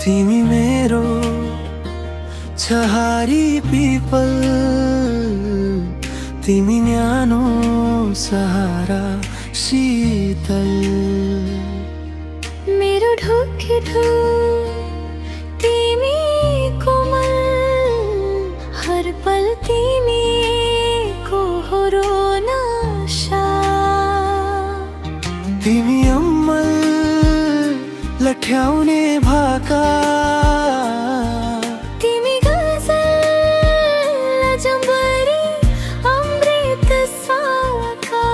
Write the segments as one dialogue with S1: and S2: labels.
S1: तिमी मेरो छहारी पिपल, तिमी न्यानो सहारा शीतल।
S2: मेरो ढोके तिमी कोमल, हर पल तिमी को हो नशा।
S1: तिमी अम्मल लठ्याउने भाका,
S2: तिमी गजल जम्बरी अमृत साका।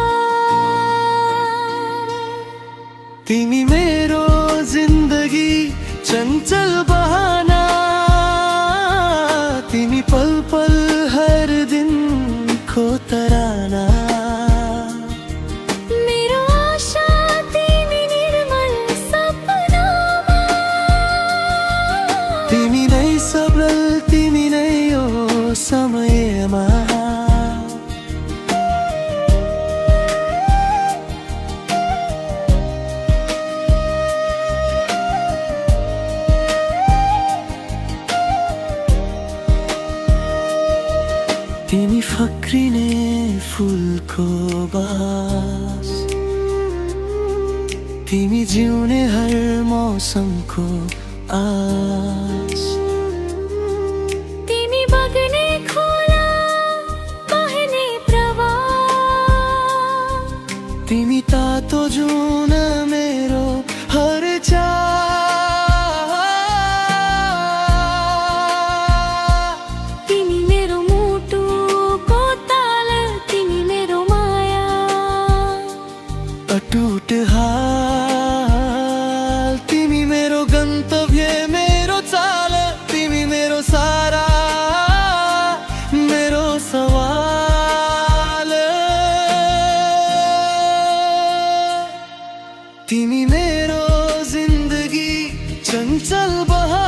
S1: तिमी मेरो जिन्दगी चंचल बहाना, तिमी पल पल हर दिन को तराना।
S2: मेरो आशा तिमी निर्मल सपनामा,
S1: तिमी नै सबल तिमी नै यो समयमा। तिमी फक्रिने फुलको बास, तिमी जिउने हर मौसमको आस।
S2: तिमी बग्ने खोला बहने प्रवाह,
S1: तिमी तातो जुन मेरो हर चाह।
S2: तिमी मेरो मुटुको ताल, तिमी मेरो माया
S1: अटूट हाल। तिमी मेरो गन्तव्य मेरो चाल, तिमी मेरो सारा मेरो सवाल। तिमी मेरो जिन्दगी चंचल बहाना,